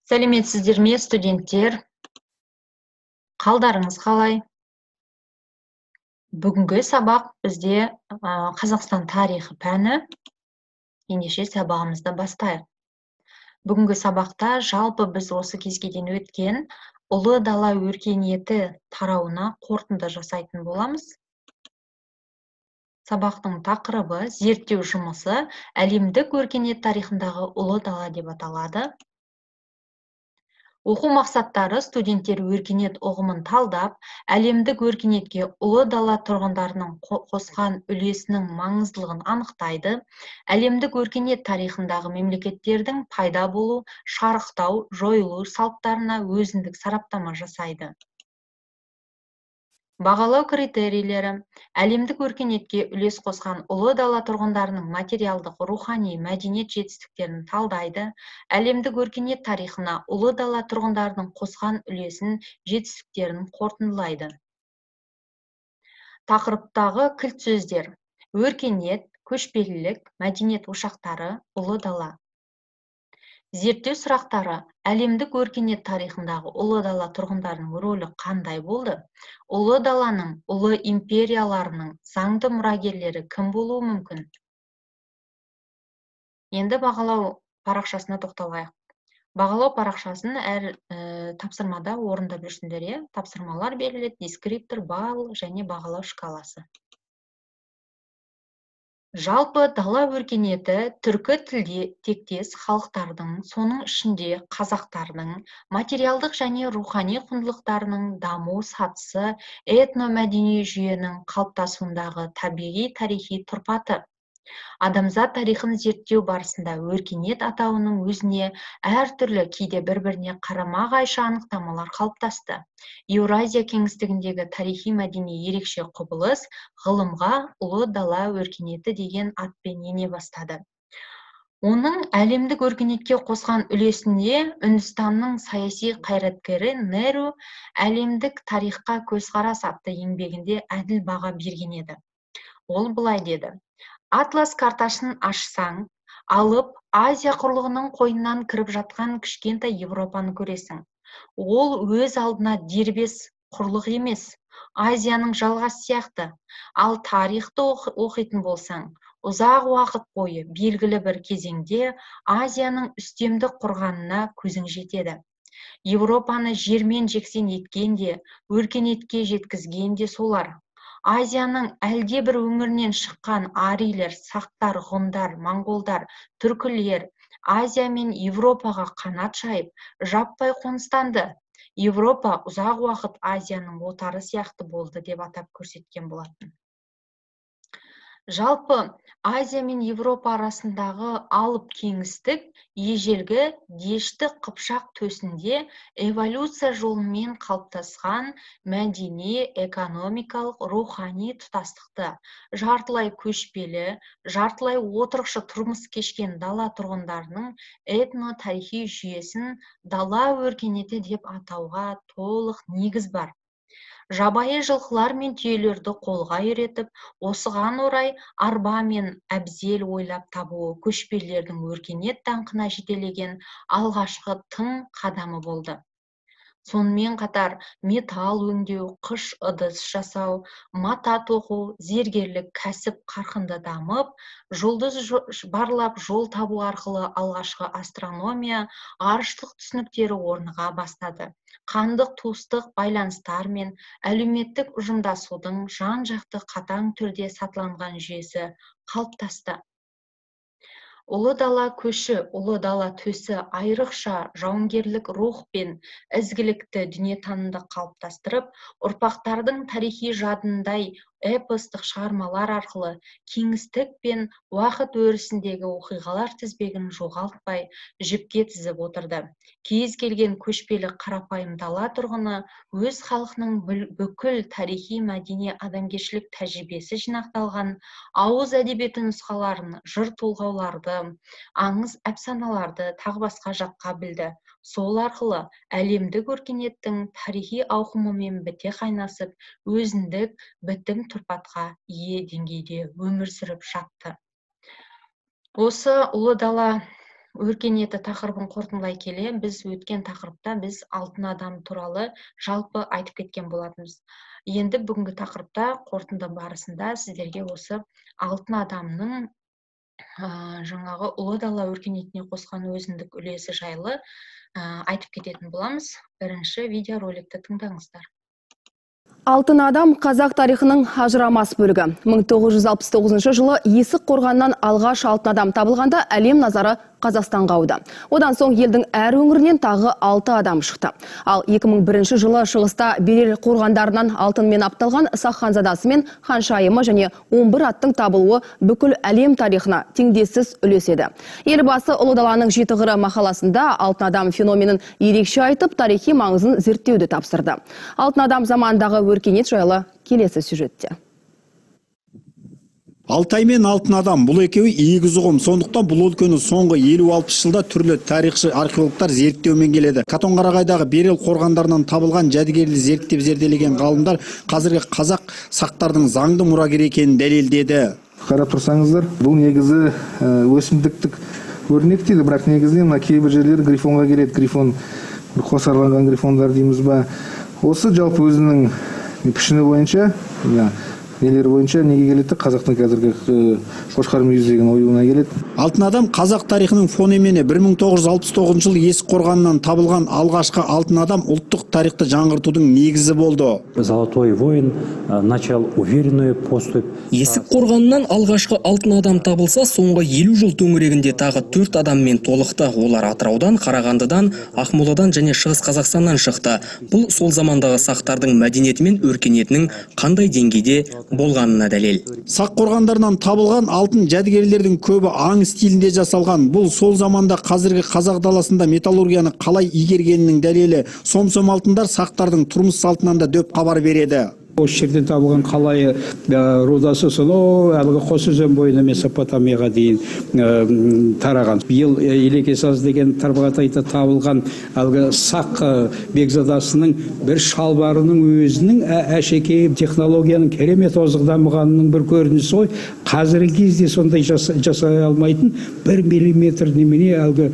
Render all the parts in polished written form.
Сәлеметсіздер ме, студенттер? Қалдарыңыз қалай? Бүгінгі сабақ бізде Қазақстан тарихы пәні. Ендеше сабағымызды бастайық. Бүгінгі сабақта жалпы біз осы кезге дейін өткен Ұлы дала өркениеті тарауына қорытынды жасайтын боламыз. Сабақтың тақырыбы зерттеу жұмысы әлемдік өркениет тарихындағы Ұлы дала деп аталады. Оқу мақсаттары: студенттер өркениет ұғымын талдап, әлемдік өркениетке Ұлы дала тұрғындарының қосқан үлесінің маңыздылығын анықтайды, әлемдік өркениет тарихындағы мемлекеттердің пайда болу, шарықтау, жойылу салттарына өзіндік сараптама жасайды. Бағалау критерийлері: әлемдік өркениетке үлес қосқан Ұлы дала тұрғындарының материалдық, рухани, мәдениет жетістіктерін талдайды, әлемдік өркениет тарихына Ұлы дала тұрғындарының қосқан үлесін, жетістіктерін қорытындылайды. Тақырыптағы кілт сөздер: өркениет, көшпелілік, мәдениет ошақтары, Ұлы дала. Зерттеу сұрақтары: әлемдік өркениет тарихындағы Ұлы дала тұрғындарының рөлі қандай болды? Ұлы даланың ұлы империяларының заңды мұрагерлері кім болуы мүмкін? Енді бағалау парақшасына тоқталайық. Бағалау парақшасын әр тапсырмада орындап жүрсіңдер, иә? Тапсырмалар беріледі, дескриптор, балл және бағалау шкаласы. Жалпы дала өркениеті түркі тілде тектес халықтардың, соның ішінде қазақтардың материалдық және рухани құндылықтарының даму сатысы, этномәдени жүйенің қалыптасуындағы табиғи тарихи тұрпаты. Адамзат тарихын зерттеу барысында өркениет атауының өзіне әртүрлі, кейде бір-біріне қарама-қайшы анықтамалар қалыптасты. Еуразия кеңістігіндегі тарихи мәдени ерекше құбылыс ғылымға Ұлы дала өркениеті деген атпен ене бастады. Оның әлемдік өркениетке қосқан үлесінде Үндістанның саяси қайраткері Неру әлемдік тарихқа көзқарас атты еңбегінде әділ баға берген еді. Ол былай деді: Атлас картасын ашсаң, алып Азия құрлығының қойнынан кіріп жатқан кішкентай Европаны көресің. Ол өз алдына дербес құрлық емес, Азияның жалғасы сияқты. Ал тарихты оқитын болсаң, ұзақ уақыт бойы белгілі бір кезеңде Азияның үстемдік құрғанына көзің жетеді. Европаны жермен жексен еткен де, өркениетке жеткізген де солар. Азияның әлде бір өңірінен шыққан арийлер, сақтар, ғұндар, моңғолдар, түркілер Азия мен Европаға қанат жайып, жаппай қоныстанды. Европа ұзақ уақыт Азияның отары сияқты болды деп атап көрсеткен болатын. Жалпы Азия мен Европа арасындағы алып кеңістік ежелгі Дешті Қыпшақ төсінде эволюция жолымен қалыптасқан мәдени, экономикалық, рухани тұтастықты, жартылай көшпелі, жартылай отырықшы тұрмыс кешкен дала тұрғындарының этно-тарихи жүйесін дала өркениеті деп атауға толық негіз бар. Жабайы жылқылар мен түйелерді қолға үйретіп, осыған орай арба мен әбзел ойлап табуы көшпелілердің өркениет даңқына жетелеген алғашқы тың қадамы болды. Сонымен қатар металл өңдеу, қыш ыдыс жасау, мата тоқу, зергерлік кәсіп қарқынды дамып, жұлдыз барлап жол табу арқылы алғашқы астрономия, ғарыштық түсініктері орныға бастады. Қандық туыстық байланыстар мен әлеуметтік ұжымдасудың жан-жақты қатаң түрде сатыланған жүйесі қалыптасты. Ұлы дала көші, Ұлы дала төсі айрықша жауынгерлік рух пен ізгілікті дүниетанымды қалыптастырып, ұрпақтардың тарихи жадындай эпостық шығармалар арқылы кеңістік пен уақыт өрісіндегі оқиғалар тізбегін жоғалтпай жіпке тізіп отырды. Кез келген көшпелі қарапайым дала тұрғыны өз халқының бүкіл тарихи, мәдени, адамгершілік тәжірибесі жинақталған ауыз әдебиеті нұсқаларын, жыр толғауларды, аңыз әпсаналарды тағы басқа жатқа білді. Сол арқылы әлемдік өркениеттің тарихи ауқымымен біте қайнасып, өзіндік бітім тұрпатқа ие деңгейде өмір сүріп жатты. Осы Ұлы дала өркениеті тақырыбын қорытындылай келе, біз өткен тақырыпта біз алтын адам туралы жалпы айтып кеткен болатынбыз. Енді бүгінгі тақырыпта қорытынды барысында сіздерге осы алтын адамның жаңағы Ұлы дала өркениетіне қосқан өзіндік үлесі жайлы айтып кететін боламыз. Бірінші видеороликті тыңдаңыздар. Алтын адам қазақ тарихының ажырамас бөлігі. 1969 жылы Есік қорғанынан алғаш алтын адам табылғанда әлем назары Қазақстанға ауды. Одан соң елдің әр өңірінен тағы 6 адам шықты. Ал 2001 жылы шығыста Берел қорғандарынан алтынмен апталған сақ ханзадасы мен ханшайымы және 11 аттың табылуы бүкіл әлем тарихына теңдессіз үлес еді. Елбасы Ұлы даланың жеті қыры мақаласында алтын адам феноменін ерекше айтып, тарихи маңызын зерттеуді тапсырды. Алтын адам заманындағы өркениет жайлы келесі сюжетте. Алтай мен алтын адам бұл екеуі егіз ұғым. Сондықтан бұл өлкені соңғы 50-60 жылда түрлі тарихшы археологтар зерттеумен келеді. Катонқарағайдағы Берел қорғандарынан табылған жәдігерді зерттеп зерделеген ғалымдар қазіргі қазақ сақтардың заңды мұрагері екенін дәлелдеді. Қарап тұрсаңыздар, бұл негізі өсімдіктік өрнек дейді, бірақ негізінен мына кейбір жерлері грифонға келеді. Грифон, қосарланған грифондар дейміз ба? Осы жалпы өзінің пішіні бойынша, нелер бойынша неге келеді? Қазақтың қазіргі қошқар мүйізі деген оюына келеді. Алтын адам қазақ тарихының феномені. 1969 жылы Есік қорғанынан табылған алғашқы алтын адам ұлттық тарихты жаңғыртудың негізі болды. Золотой воин начал уверенную поступь. Есік қорғанынан алғашқы алтын адам табылса, соңғы 50 жыл төңірегінде тағы 4 адаммен толықты. Олар Атыраудан, Қарағандыдан, Ақмоладан және Шығыс Қазақстаннан шықты. Бұл сол замандағы сақтардың мәдениеті мен өркениетінің қандай деңгейде болғанына дәлел. Сақ қорғандарынан табылған алтын жәдігерлердің көбі аң стилінде жасалған. Бұл сол заманда қазіргі қазақ даласында металлургияны қалай игергенінің дәлелі. Сом-сом алтындар сақтардың тұрмыс салтынан да дөп хабар береді. Осы жерден табылған қалайы рудасы сонау әлгі Қосөзен бойына Месопотамияға дейін тараған. Биыл Елекесаз деген Тарбағатайда табылған әлгі сақ бекзадасының бір шалбарының өзінің әшекей технологияның керемет озық дамығанының бір көрінісі ғой. Қазіргі кезде сондай жасай алмайтын 1 миллиметр немене әлгі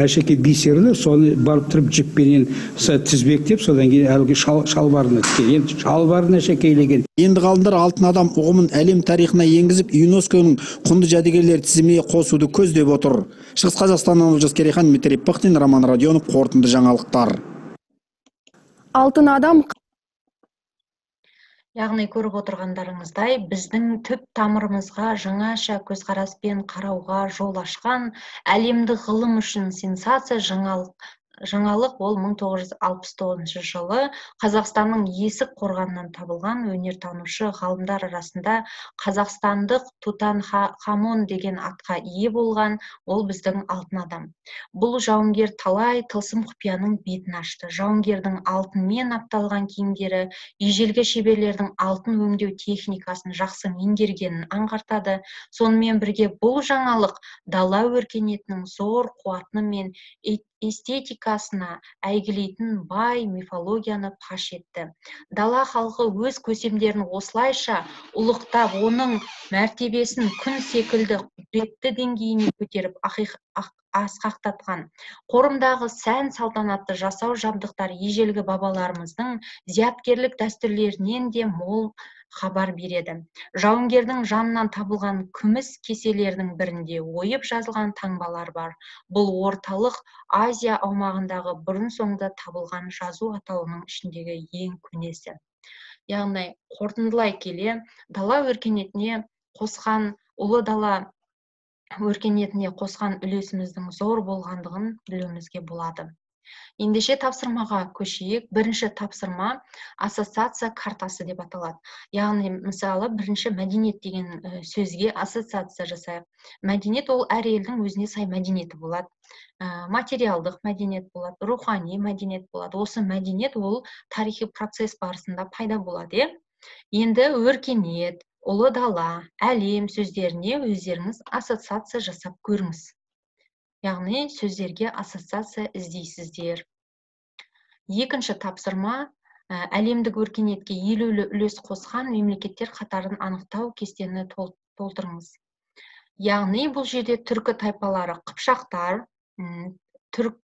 әшекей бисерлер соны барып тұрып жіппенен тізбектеп, содан кейін әлгі шалбарына тіккен. Енді шалбарын әшекейлеген. Енді ғалымдар алтын адам ұғымын әлем тарихына енгізіп, ЮНЕСКО-ның құнды жәдігерлер тізіміне қосуды көздеп отыр. Шығыс Қазақстаннан Олжас Керейхан, Дмитрий Пыхтин, Роман Родионов, қорытынды жаңалықтар. Алтын адам. Яғни көріп отырғандарыңыздай, біздің түп тамырымызға жаңаша көзқараспен қарауға жол ашқан әлемдік ғылым үшін сенсация жаңалық ол 1969 жылы Қазақстанның Есік қорғанынан табылған өнертанушы ғалымдар арасында қазақстандық Тутанхамон деген атқа ие болған ол біздің алтын адам. Бұл жауынгер талай тылсым құпияның бетін ашты. Жауынгердің алтынмен апталған киімдері ежелгі шеберлердің алтын өңдеу техникасын жақсы меңгергенін аңғартады. Сонымен бірге бұл жаңалық дала өркениетінің зор қуаты мен эстетикасына әйгілейтін бай мифологияны паш етті. Дала халқы өз көсемдерін осылайша ұлықтап, оның мәртебесін күн секілді құдіретті деңгейіне көтеріп асқақтатқан. Қорымдағы сән салтанатты жасау жабдықтар ежелгі бабаларымыздың зияткерлік дәстүрлерінен де мол хабар береді. Жауынгердің жанынан табылған күміс кеселердің бірінде ойып жазылған таңбалар бар. Бұл Орталық Азия аумағындағы бұрын соңды табылған жазу атауының ішіндегі ең көнесі. Яғни қорытындылай келе, дала өркениетіне қосқан, ұлы дала өркениетіне қосқан үлесіміздің зор болғандығын білуімізге болады. Ендеше тапсырмаға көшейік. Бірінші тапсырма ассоциация картасы деп аталады. Яғни, мысалы, бірінші мәдениет деген сөзге ассоциация жасайық. Мәдениет ол әр елдің өзіне сай мәдениеті болады. Материалдық мәдениет болады, рухани мәдениет болады. Осы мәдениет ол тарихи процесс барысында пайда болады. Енді өркениет, ұлы дала, әлем сөздеріне өздеріңіз ассоциация жасап көріңіз. Яғни сөздерге ассоциация іздейсіздер. Екінші тапсырма әлемдік өркениетке елеулі үлес қосқан мемлекеттер қатарын анықтау кестені толтырыңыз. Яғни бұл жерде түркі тайпалары қыпшақтар, түрік,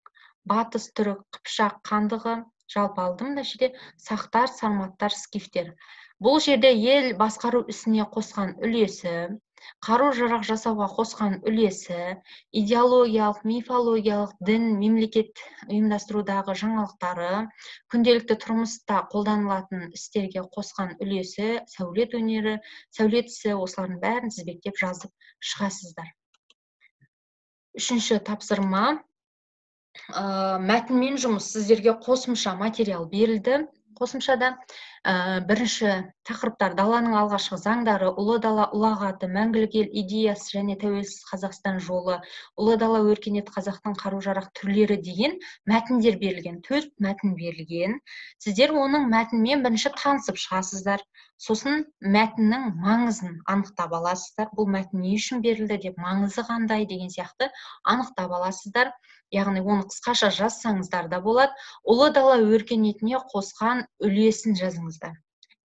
батыс түрік, қыпшақ хандығы, жалпы алдым мына жерде сақтар, сарматтар, скифтер. Бұл жерде ел басқару ісіне қосқан үлесі, қару-жарақ жасауға қосқан үлесі, идеологиялық, мифологиялық, дін, мемлекет ұйымдастырудағы жаңалықтары, күнделікті тұрмыста қолданылатын істерге қосқан үлесі, сәулет өнері, сәулет ісі, осылардың бәрін тізбектеп жазып шығасыздар. Үшінші тапсырма, мәтінмен жұмыс. Сіздерге қосымша материал берілді. Қосымшада бірінші тақырыптар: даланың алғашқы заңдары, ұлы дала ұлағаты, мәңгілік ел идеясы және тәуелсіз Қазақстан жолы, ұлы дала өркениет, қазақтың қару-жарақ түрлері деген мәтіндер берілген. 4 мәтін берілген. Сіздер оның мәтінмен бірінші танысып шығасыздар. Сосын мәтіннің маңызын анықтап аласыздар. Бұл мәтін не үшін берілді деп, маңызы қандай деген сияқты анықтап аласыздар. Яғни оны қысқаша жазсаңыздар да болады. Ұлы дала өркениетіне қосқан үлесін жазыңыздар.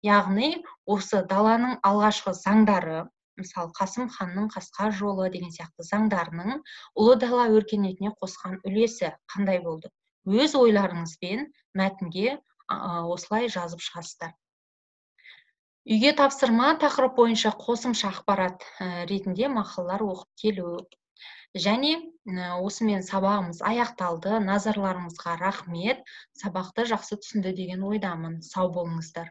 Яғни осы даланың алғашқы заңдары, мысалы Қасым ханның қасқа жолы деген сияқты заңдарының ұлы дала өркениетіне қосқан үлесі қандай болды? Өз ойларыңызбен мәтінге осылай жазып шығасыздар. Үйге тапсырма: тақырып бойынша қосымша ақпарат ретінде мақалалар оқып келу. Және осымен сабағымыз аяқталды. Назарларыңызға рахмет. Сабақты жақсы түсінді деген ойдамын. Сау болыңыздар.